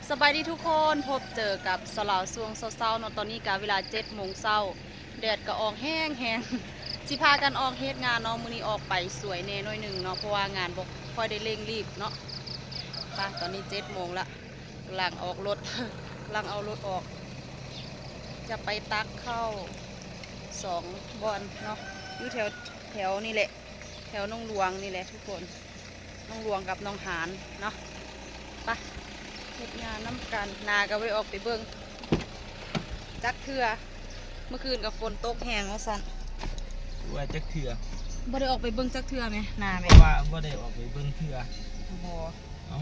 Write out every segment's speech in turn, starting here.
ສະບາຍດີທຸກຄົນ, ພົບເຈີກັບສາວລາວຊ່ວງເຊົ້າໆເນາະ. ຕອນນີ້ກະເວລາເຈັດໂມງເຊົ້າ, ແດດກະອອກແຮງໆ. ຊິພາກັນອອກເຮັດງານເນາະ, ມື້ນີ້ອອກໄປສວຍແດ່ໜ້ອຍໜຶ່ງເນາະ, ເພາະວ່າງານບໍ່ຄ່ອຍໄດ້ເລັ່ງລີບເນາະ. ໄປ, ຕອນນີ້ເຈັດໂມງລະ, ກຳລັງອອກລົດ, ກຳລັງເອົາລົດອອກ. ຈະໄປຕັກເຂົ້າສອງບ່ອນເນາະ, ຢູ່ແຖວ ແຖວນີ້ແຫຼະ, ແຖວໜອງຫຼວງນີ້ແຫຼະທຸກຄົນ. ໜອງຫຼວງກັບໜອງຫານເນາະ. ໄປເຮັດງານນຳກັນ. ນາກໍບໍ່ໄດ້ອອກໄປເບິ່ງຈັກເທື່ອ, ເມື່ອຄືນກໍຝົນຕົກແຮງວ່າຊັ້ນ. ວ່າຈັກເທື່ອ ບໍ່ໄດ້ອອກໄປເບິ່ງຈັກເທື່ອແມະ ນາແມະ. ເພາະວ່າບໍ່ໄດ້ອອກໄປເບິ່ງເທື່ອ. ບໍ່. ເອົ້າ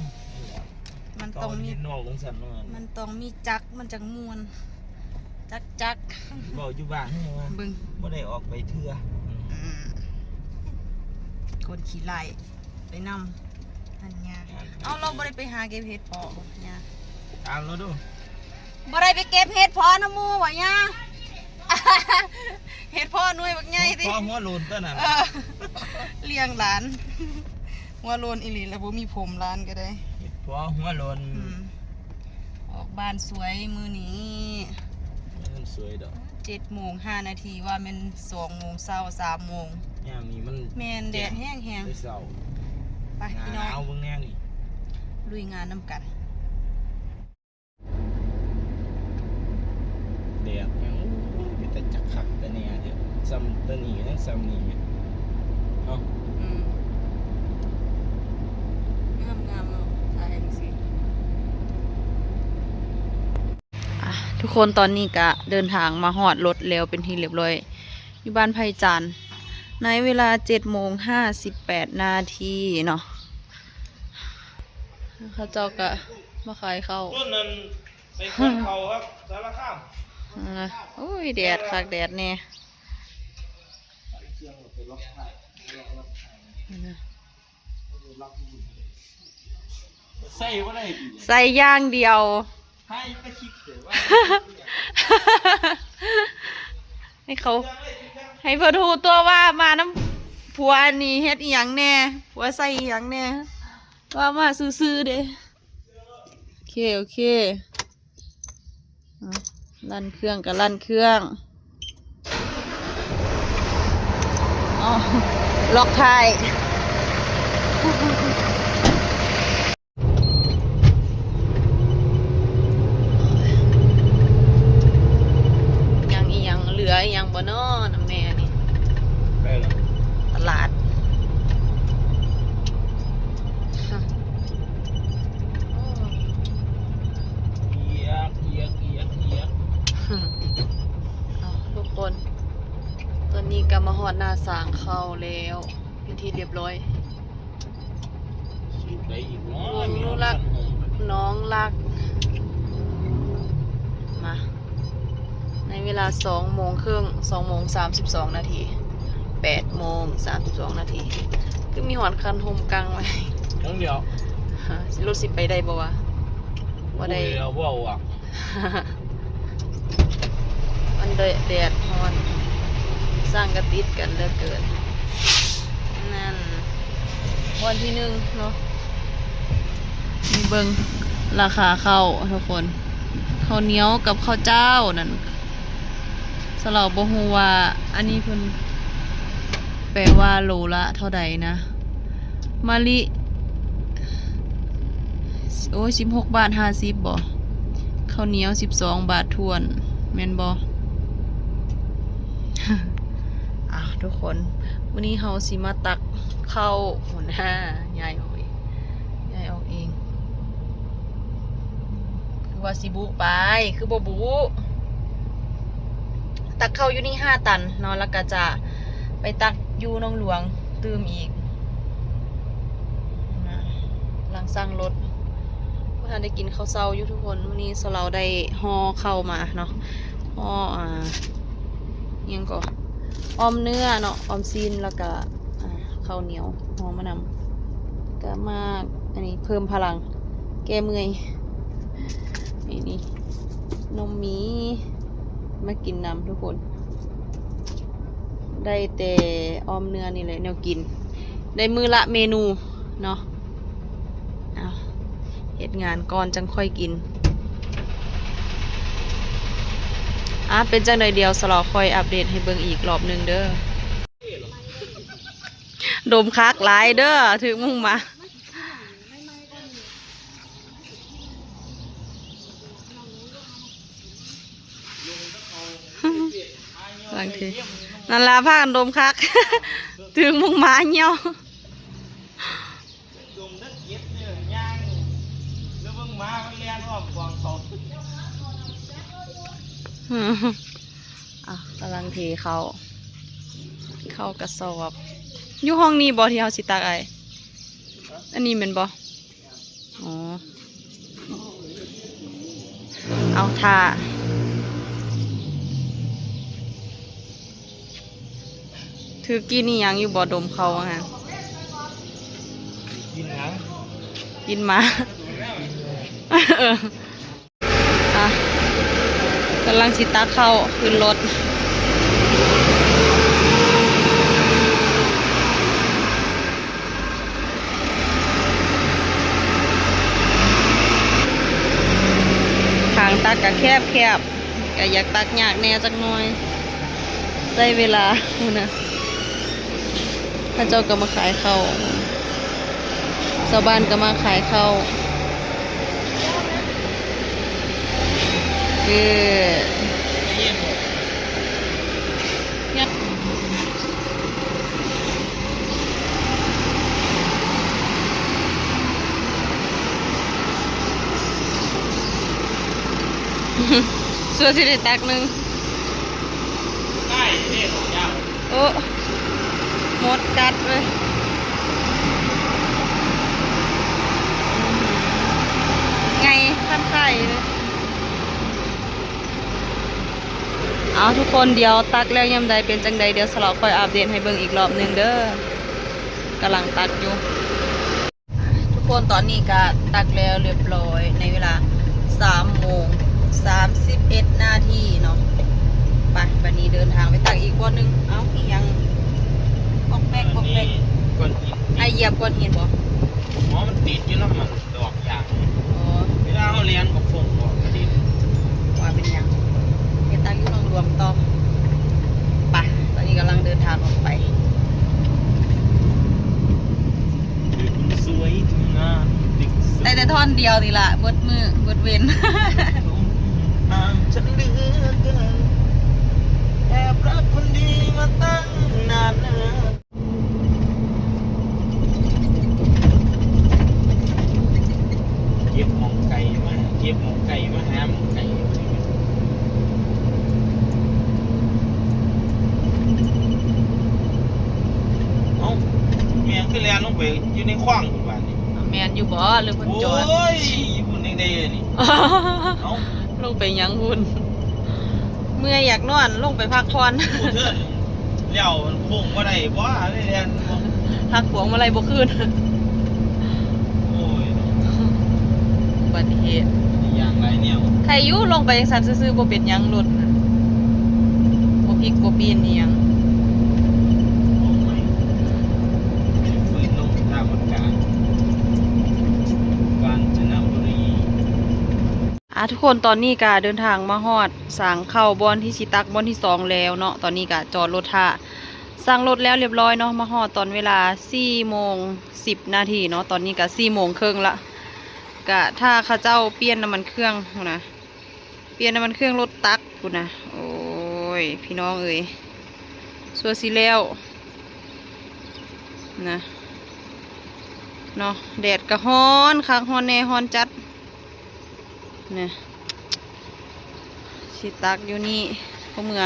ມັນຕ້ອງມີ ມັນຕ້ອງມີຈັກ ມັນຈັ່ງມ່ວນ. ຈັກໆ ເວົ້າຢູ່ບ້ານເຮົາວ່າ ເບິ່ງ ບໍ່ໄດ້ອອກໄປເທື່ອ. ອືມ ຄົນຂີ້ໄລ່ໄປນຳ ຫັ້ນຍາ. ເອົ້າ ລາວບໍ່ໄດ້ໄປຫາເກັບເຫັດເພາະຫຍັງ? ຖາມລາວດູ. ບໍ່ໄດ້ໄປເກັບເຫັດເພາະນຳໝູ່ຫວາຫຍັງ? ເຫັດເພາະໜ່ວຍບັກໃຫຍ່ຕິ? ເພາະຫົວໂລນຕົວນັ້ນ. ເອີ ລ້ຽງຫຼານ ຫົວໂລນອີ່ຫຼີ ແລ້ວບໍ່ມີຜົມຫຼານກໍໄດ້. ເຫັດເພາະຫົວໂລນ. ອືມ ອອກບ້ານສວຍມື້ນີ້. ເອີ ສວຍດອກ. ເຈັດໂມງຫ້ານາທີ ວ່າແມ່ນສອງໂມງເຊົ້າ ສາມໂມງ. ຍາມນີ້ມັນ ແມ່ນແດດແຮງໆ ແຕ່ເຊົ້າ. ໄປພີ່ນ້ອງ ເບິ່ງແນວນີ້ ລຸຍງານນຳກັນ. ແດດແມ່ງ ໂອ້ຍ ເປັນຕາຈັກຄັກຕາແນ່ແທ້. ສ່ຳຕານີ້ ສ່ຳນີ້ແມ່ນ ເນາະ. ອືມ ງາມໆ ເນາະ ຖ່າຍຈັ່ງຊີ້. ອ່ະ ທຸກຄົນ ຕອນນີ້ກະເດີນທາງມາຮອດລົດແລ້ວເປັນທີ່ລຽບຮ້ອຍ ຢູ່ບ້ານໄຜ່ຈານ ໃນເວລາເຈັດໂມງຫ້າສິບແປດນາທີເນາະ. ເຂົາເຈົ້າກະມາຂາຍເຂົ້າ. ຕົ້ນນັ້ນໄປຂົນເຂົ້າຄັບ ສາລະຄາມ. ເອີ ໂອ້ຍ ແດດຄັກແດດແນ່. ໃສ່ບໍ່ໄດ້ຕິ? ໃສ່ຢ່າງດຽວ. ໃຫ້ໄປຄິດເດີວ່າ ໃຫ້ເຂົາ ໃຫ້ເພິ່ນຮູ້ຕົວວ່າມານຳຜົວອັນນີ້ເຮັດອີ່ຫຍັງແດ່ ຜົວໃສ່ອີ່ຫຍັງແດ່ ວ່າມາຊື່ໆເດ້. ໂອເຄ ໂອເຄ. ອ່ະ ລັ່ນເຄື່ອງກໍລັ່ນເຄື່ອງ. ອໍ ລັອກທ້າຍ. ຍັງອີ່ຫຍັງ ເຫຼືອອີ່ຫຍັງບໍ່ນໍ ນຳແມ່ນີ້? ໄປລະ ຕະຫຼາດ. ເອີ ທຸກຄົນ ຕອນນີ້ກໍມາຮອດໜ້າສາງເຂົ້າແລ້ວ ເປັນທີ່ລຽບຮ້ອຍ. ສູດໃດອີກເນາະ? ໜອງລັກ ໜອງລັກ ມາ ໃນເວລາສອງໂມງເຄິ່ງ ສອງໂມງສາມສິບສອງນາທີ ແປດໂມງສາມສິບສອງນາທີ ຄືມີຮອດຄັນຮົ່ມກາງໄວ້ ຄັນດຽວ. ຮະ ລົດຊິໄປໄດ້ບໍ່ວະ? ບໍ່ໄດ້ ບໍ່ໄດ້ເວົ້າອະ. ມັນແດດ ແດດຮ້ອນ ຊ່າງກະຕິດກັນເຫຼືອເກີນ. ນັ້ນ ບ່ອນທີໜຶ່ງເນາະ. ນີ້ເບິ່ງລາຄາເຂົ້າທຸກຄົນ ເຂົ້າໜຽວກັບເຂົ້າຈ້າວນັ້ນ ສະເລົາບໍ່ຮູ້ວ່າອັນນີ້ເພິ່ນແປວ່າໂລລະເທົ່າໃດນະ. ມະລິ ໂອ້ຍ ສິບຫົກບາດຫ້າສິບບໍ? ເຂົ້າໜຽວສິບສອງບາດຖ້ວນ ແມ່ນບໍ່? ອ້າວ ທຸກຄົນ ມື້ນີ້ເຮົາຊິມາຕັກເຂົ້າ ໂອ້ນາ ຍ້າຍອອກເອງ ຍ້າຍອອກເອງ. ຄືວ່າຊິບຸໄປ ຄືບໍ່ບຸ. ຕັກເຂົ້າຢູ່ນີ້ຫ້າຕັນເນາະ ແລ້ວກໍຈະໄປຕັກຢູ່ໜອງຫຼວງຕື່ມອີກ. ນະ ຫຼັງສັ່ງລົດ ບໍ່ທັນໄດ້ກິນເຂົ້າເຊົ້າຢູ່ທຸກຄົນ. ມື້ນີ້ສາວລາວໄດ້ຫໍ່ເຂົ້າມາເນາະ ຫໍ່ ອ່າ ຫຍັງກໍ ອອມເນື້ອເນາະ ອອມຊີ້ນ ແລ້ວກະ ອ່າ ເຂົ້າໜຽວຫໍ່ມານຳ ກະມາ ອັນນີ້ເພີ່ມພະລັງແກ້ເມື່ອຍ. ນີ້ ນີ້ ນົມໝີ ມາກິນນຳທຸກຄົນ. ໄດ້ແຕ່ອອມເນື້ອນີ້ແຫຼະແນວກິນ ໄດ້ມື້ລະເມນູເນາະ. ເອົາ ເຮັດງານກ່ອນຈັ່ງຄ່ອຍກິນ. ອ່ະ ເປັນຈັ່ງໃດ ດຽວສະຫຼໍຄ່ອຍອັບເດດໃຫ້ເບິ່ງອີກລອບໜຶ່ງເດີ. ດົມຄັກຫຼາຍເດີ ຖືກໝູ່ໝາ. ບາງທີ ນັ້ນລະ ພາກັນດົມຄັກ ຖືກໝູ່ໝາຍ່ຽວ. ອາ ກຳລັງເທເຂົ້າ ເຂົ້າກະສອບ. ຢູ່ຫ້ອງນີ້ບໍ່ ທີ່ເຮົາຊິຕັກ ອ້າຍ? ອັນນີ້ແມ່ນບໍ່? ອໍ ເອົາ ຖ້າ ຖືກກິນອີ່ຫຍັງຢູ່ບໍ່ ດົມເຂົ້າຫັ້ນ? ກິນຫຍັງ? ກິນໝາ. ເອີ ອ່ະ ກຳລັງຊິຕັກເຂົ້າຂຶ້ນລົດ. ທາງຕັກກະແຄບໆ ກະຢາກຕັກຍາກແດ່ຈັກໜ້ອຍ ໃຊ້ເວລາພຸ້ນນະ. ເຂົາເຈົ້າກະມາຂາຍເຂົ້າ ຊາວບ້ານກະມາຂາຍເຂົ້າ. ເອີ ຊົ່ວຊິໄດ້ຕັກໜຶ່ງ. ໂອ້ ມົດກັດເວີຍ ໄງ ຄັນໄຂ່ເລີຍ. ເອົາ ທຸກຄົນ ດຽວຕັກແລ້ວຍາມໃດເປັນຈັ່ງໃດ ດຽວສະຫຼໍຄ່ອຍອັບເດດໃຫ້ເບິ່ງອີກລອບໜຶ່ງເດີ. ກຳລັງຕັກຢູ່ ທຸກຄົນ. ຕອນນີ້ກະຕັກແລ້ວຮຽບຮ້ອຍ ໃນເວລາສາມໂມງສາມສິບເອັດນາທີເນາະ. ໄປ ບາດນີ້ເດີນທາງໄປຕັກອີກບ່ອນໜຶ່ງ. ເອົ້າ ອີ່ຫຍັງ ປອກແປກ ປອກແປກ? ກ້ອນຫີນ. ອ້າຍຢຽບກ້ອນຫີນບໍ່? ອໍ ມັນຕິດຢູ່ນຳມັນ ດອກຢາງ. ອໍ ເວລາເຮົາແລ່ນກໍຟົ້ງອອກກະດິນ. ວ່າເປັນຫຍັງ ໄປຕັກຢູ່ໜອງຫຼວງຕໍ່. ໄປ ຕອນນີ້ກຳລັງເດີນທາງອອກໄປ. ໄດ້ແຕ່ທ່ອນດຽວນີ້ລະ ເບິດມື້ເບິດເວັນ. ເກັບໝອງໄກ່ມາ ເກັບໝອງໄກ່ມາຫາໝອງໄກ່. ເອົ້າ ແມ່ນ ຄືແລ່ນລົງໄປຢູ່ໃນຄວາງພຸ້ນບາດນີ້. ແມ່ນຢູ່ບໍ່ ຫຼືເພິ່ນຈອດ? ໂອ້ຍ ພຸ້ນຈັ່ງໃດນີ້. ເອົ້າ ລົງໄປຫຍັງພຸ້ນ? ເມື່ອຍຢາກນອນ ລົງໄປພັກຜ່ອນ. ແລ້ວໂຄ້ງບໍ່ໄດ້ບໍ່ ໄດ້ແລ່ນບໍ່ ຫັກພວງມາໄລບໍ່ຄືນ. ໂອ້ຍ ອຸບັດຕິເຫດຢ່າງຫຼາຍແນວ. ໃຄຢູ່ ລົງໄປຈັ່ງຊັ້ນຊື່ໆ ບໍ່ເປັນຫຍັງ ລົດບໍ່ພິກບໍ່ປີ້ນອີ່ຫຍັງ. ອ່າ ທຸກຄົນ ຕອນນີ້ກະເດີນທາງມາຮອດສາງເຂົ້າບ່ອນທີ່ຊິຕັກບ່ອນທີສອງແລ້ວເນາະ. ຕອນນີ້ກະຈອດລົດຖ້າ ສັ່ງລົດແລ້ວຮຽບຮ້ອຍເນາະ. ມາຮອດຕອນເວລາສີ່ໂມງສິບນາທີເນາະ. ຕອນນີ້ກະສີ່ໂມງເຄິ່ງລະ ກະຖ້າເຂົາເຈົ້າປ່ຽນນ້ຳມັນເຄື່ອງພຸ້ນນະ ປ່ຽນນ້ຳມັນເຄື່ອງລົດຕັກພຸ້ນນະ. ໂອ້ຍ ພີ່ນ້ອງເອີຍ ຊົ່ວຊິແລ້ວນະ ເນາະ. ແດດກະຮ້ອນຄັກ ຮ້ອນແນ່ຮ້ອນຈັດ. ນີ້ ຊິຕັກຢູ່ນີ້ ພໍເມືອ.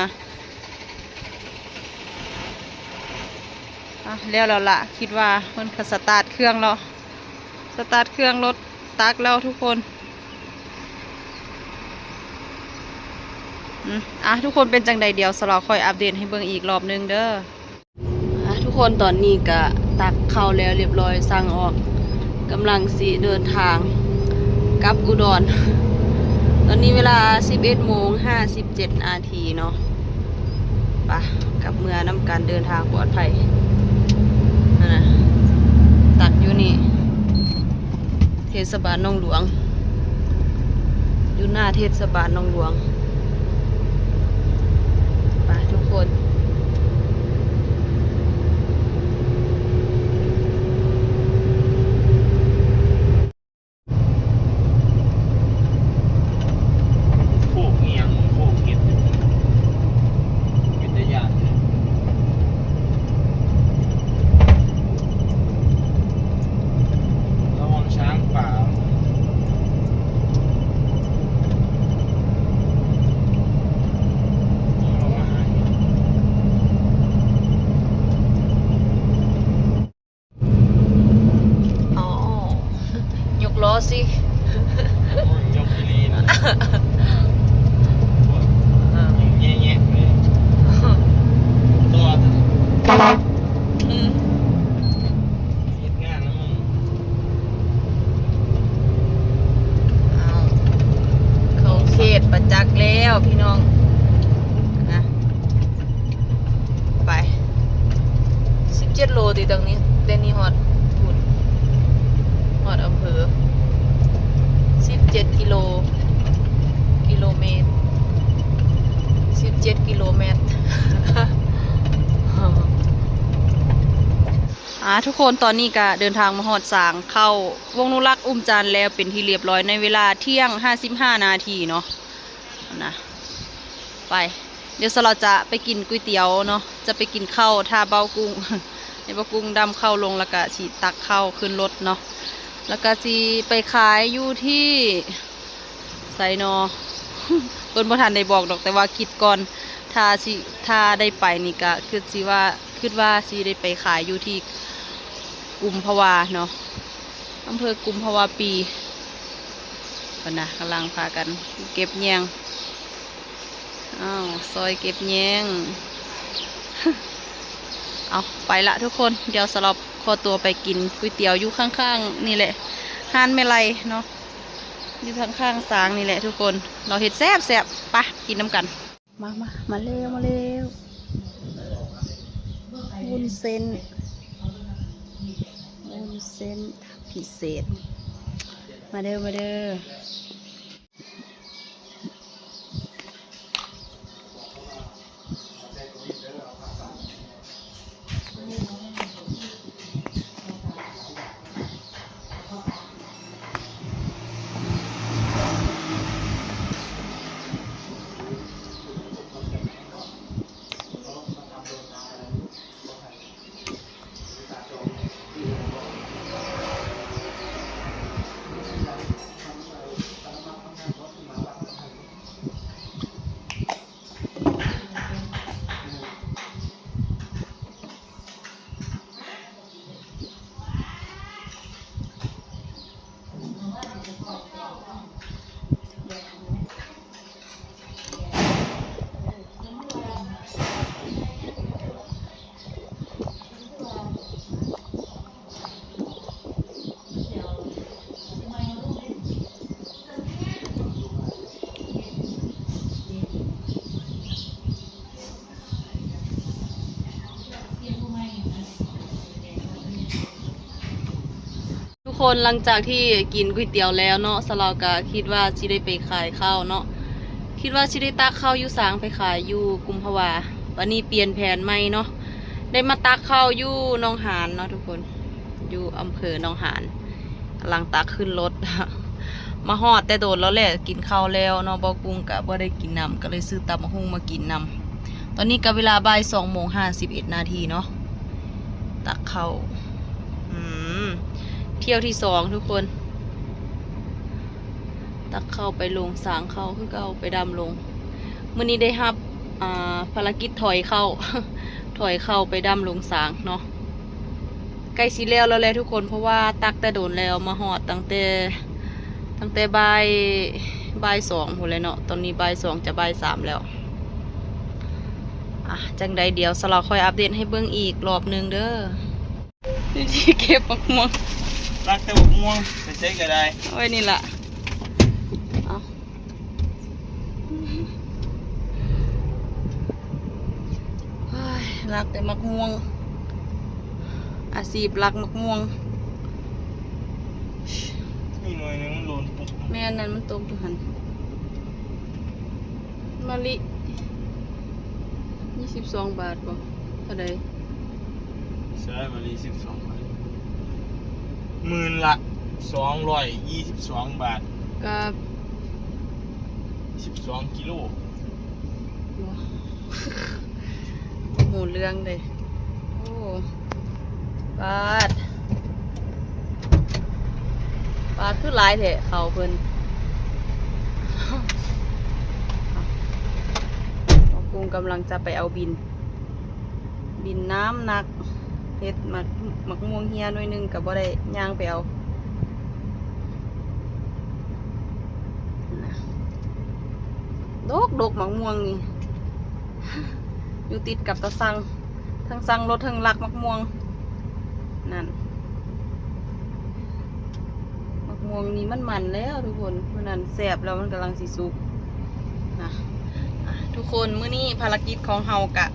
ອ່ະ ແລ້ວແລ້ວລະ ຄິດວ່າເພິ່ນກະສະຕາດເຄື່ອງແລ້ວ ສະຕາດເຄື່ອງລົດຕັກແລ້ວທຸກຄົນ. ອືມ ອ່ະ ທຸກຄົນ ເປັນຈັ່ງໃດ ດຽວສະຫຼໍຄ່ອຍອັບເດດໃຫ້ເບິ່ງອີກລອບໜຶ່ງເດີ. ອ່ະ ທຸກຄົນ ຕອນນີ້ກະຕັກເຂົ້າແລ້ວຮຽບຮ້ອຍ ສັ່ງອອກ ກຳລັງຊິເດີນທາງກັບອຸດອນ. ຕອນນີ້ເວລາສິບເອັດໂມງຫ້າສິບເຈັດນາທີເນາະ. ປະ ກັບເມືອນຳກັນ ເດີນທາງປອດໄພ. ຫັ້ນນະ ຕັກຢູ່ນີ້ ເທດສະບານໜອງຫຼວງ ຢູ່ໜ້າເທດສະບານໜອງຫຼວງ. ຄົນ ໂຄກອີ່ຫຍັງ ໂຄກເຫັດ ເປັນຕາຢ້ານເດ ລະວັງຊ້າງປ່າ ອໍ ຍົກລໍ້ຊິ ຍົກອີ່ຫຼີນະ ຍົກແຍະໆເລີຍ ຈອດ ອືມ ເຮັດງານນຳມຶງ ອ້າວ ເຂົ້າເຂດປະຈັກແລ້ວພີ່ນ້ອງ ນະ. ໄປ ສິບເຈັດໂລຕິ ຕັ້ງນີ້ ແຕ່ນີ້ຮອດພຸ້ນ ຮອດອຳເພີ ສິບເຈັດກິໂລ ກິໂລເມດ ສິບເຈັດກິໂລແມັດ. ອ່າ ທຸກຄົນ ຕອນນີ້ກະເດີນທາງມາຮອດສາງເຂົ້າວົງອະນຸລັກອຸມຈັນແລ້ວເປັນທີ່ລຽບຮ້ອຍ ໃນເວລາທ່ຽງຫ້າສິບຫ້ານາທີເນາະ ນະ. ໄປ ດຽວສາວລາວຈະໄປກິນກ໋ວຍຕຽວເນາະ ຈະໄປກິນເຂົ້າ ຖ້າເບົາກຸ້ງ ໃຫ້ເບົາກຸ້ງດຳເຂົ້າລົງ ແລ້ວກະຊິຕັກເຂົ້າຂຶ້ນລົດເນາະ ແລ້ວກະຊິໄປຂາຍຢູ່ທີ່ໃສນໍ ເພິ່ນບໍ່ທັນໄດ້ບອກດອກ ແຕ່ວ່າຄິດກ່ອນ ຖ້າຊິ ຖ້າໄດ້ໄປນີ້ກະຄິດຊິວ່າ ຄິດວ່າຊິໄດ້ໄປຂາຍຢູ່ທີ່ກຸມພະວາເນາະ ອຳເພີກຸມພະວາປີ ເພິ່ນນະ ກຳລັງພາກັນເກັບແຍງ ອ້າວ ຊອຍເກັບແຍງ ເອົາ ໄປລະທຸກຄົນ ດຽວສາວລາວຂໍຕົວໄປກິນກ໋ວຍຕຽວຢູ່ຂ້າງໆນີ້ແຫຼະ ຮ້ານແມ່ໄລເນາະ ຢູ່ຂ້າງໆສາງນີ້ແຫຼະທຸກຄົນ ລາວເຮັດແຊບໆ ໄປ ກິນນຳກັນ. ມາ ມາ ມາແລ້ວ ມາແລ້ວ ວຸ້ນເສັ້ນ ວຸ້ນເສັ້ນພິເສດ ມາເດີ ມາເດີ. ທຸກຄົນ ຫຼັງຈາກທີ່ກິນກ໋ວຍຕຽວແລ້ວເນາະ ສາວລາວກະຄິດວ່າຊິໄດ້ໄປຂາຍເຂົ້າເນາະ ຄິດວ່າຊິໄດ້ຕັກເຂົ້າຢູ່ສາງ ໄປຂາຍຢູ່ກຸມພະວາ ບາດນີ້ປ່ຽນແຜນໃໝ່ເນາະ ໄດ້ມາຕັກເຂົ້າຢູ່ໜອງຫານເນາະທຸກຄົນ ຢູ່ອຳເພີໜອງຫານ ກຳລັງຕັກຂຶ້ນລົດ ມາຮອດແຕ່ດົນແລ້ວແຫຼະ ກິນເຂົ້າແລ້ວເນາະ ເບົາກຸ້ງກະບໍ່ໄດ້ກິນນຳ ກະເລີຍຊື້ຕຳບັກຫຸ່ງມາກິນນຳ. ຕອນນີ້ກະເວລາບ່າຍສອງໂມງຫ້າສິບເອັດນາທີເນາະ ຕັກເຂົ້າ ອືມ ຖ້ຽວທີສອງທຸກຄົນ ຕັກເຂົ້າໄປລົງສາງເຂົ້າຄືເກົ່າ ໄປດຳລົງ ມື້ນີ້ໄດ້ຮັບ ອ່າ ພາລະກິດຖອຍເຂົ້າ ຖອຍເຂົ້າໄປດຳລົງສາງເນາະ. ໃກ້ຊິແລ້ວແລ້ວແຫຼະທຸກຄົນ ເພາະວ່າຕັກແຕ່ດົນແລ້ວ ມາຮອດຕັ້ງແຕ່ ຕັ້ງແຕ່ບ່າຍ ບ່າຍສອງພຸ້ນແຫຼະເນາະ ຕອນນີ້ບ່າຍສອງຈະບ່າຍສາມແລ້ວ. ອ່ະ ຈັ່ງໃດດຽວສາວລາວຄ່ອຍອັບເດດໃຫ້ເບິ່ງອີກລອບໜຶ່ງເດີ ວິທີເກັບໝາກມ່ວງ ລັກແຕ່ໝາກມ່ວງ ໄປໃສກະໄດ້ ເອົາໄວ້ນີ້ລະ ເອົາ. ໂອ້ຍ ລັກແຕ່ໝາກມ່ວງ ອາຊີບລັກໝາກມ່ວງ. ມີໜ່ວຍໜຶ່ງມັນຫຼົ່ນຕົກ ແມ່ນ ນັ້ນມັນຕົກຢູ່ຫັ້ນ ມະລິ ມ ສິບສອງບາດບໍ່? ເທົ່າໃດ? ໃຊ້ມາລີສິບສອງບາດ ໝື່ນລະສອງຮ້ອຍຊາວສອງບາດ ກັບສິບສອງກິໂລ. ບໍ່ ບໍ່ຮູ້ເລື່ອງເດ້. ໂອ້ ປາດ ປາດ ຄືຫຼາຍແທ້ເຂົ້າເພິ່ນ. ພໍ່ກຸ້ງກຳລັງຈະໄປເອົາບິນ ບິນນ້ຳໜັກ ເຮັດໝາກ ໝາກມ່ວງເຫ່ຍໜ່ວຍໜຶ່ງກໍບໍ່ໄດ້ ຍ່າງໄປເອົາ. ດົກໆ ໝາກມ່ວງນີ້ ຢູ່ຕິດກັບຕາຊັງ ທັງຊັງລົດ ທັງລັກໝາກມ່ວງ. ນັ້ນ ໝາກມ່ວງນີ້ມັນໝັ້ນແລ້ວທຸກຄົນ ມື້ນັ້ນແຊບແລ້ວ ມັນກຳລັງຊິສຸກນະ. ອ່ະ ທຸກຄົນ ມື້ນີ້ພາລະກິດຂອງເຮົາກະ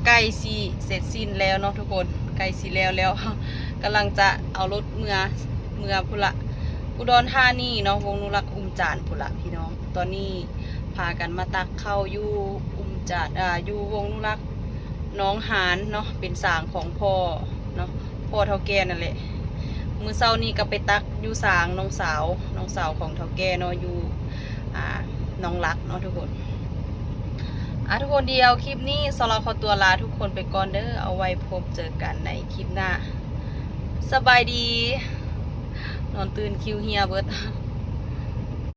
ໃກ້ຊິເສັດສິ້ນແລ້ວເນາະທຸກຄົນ ໃກ້ຊິແລ້ວແລ້ວ ກຳລັງຈະເອົາລົດເມືອ ເມືອພຸ້ນລະ ອຸດອນທານີເນາະ ວົງນຸລັກ ອຸມຈານພຸ້ນລະພີ່ນ້ອງ. ຕອນນີ້ພາກັນມາຕັກເຂົ້າຢູ່ອຸມຈານ ອ່າ ຢູ່ວົງນຸລັກໜອງຫານເນາະ ເປັນສາງຂອງພໍ່ເນາະ ພໍ່ເຖົ້າແກ່ນັ້ນແຫຼະ. ມື້ເຊົ້ານີ້ກໍໄປຕັກຢູ່ສາງນ້ອງສາວ ນ້ອງສາວຂອງເຖົ້າແກ່ເນາະ ຢູ່ ອ່າ ໜອງຫຼັກເນາະທຸກຄົນ. ອ່າ ທຸກຄົນ ດຽວຄລິບນີ້ສາວລາວຂໍຕົວລາທຸກຄົນໄປກ່ອນເດີ ເອົາໄວ້ພົບເຈີກັນໃນຄລິບໜ້າ. ສະບາຍດີ. ນອນຕື່ນຄິວເຫ່ຍເບິດ.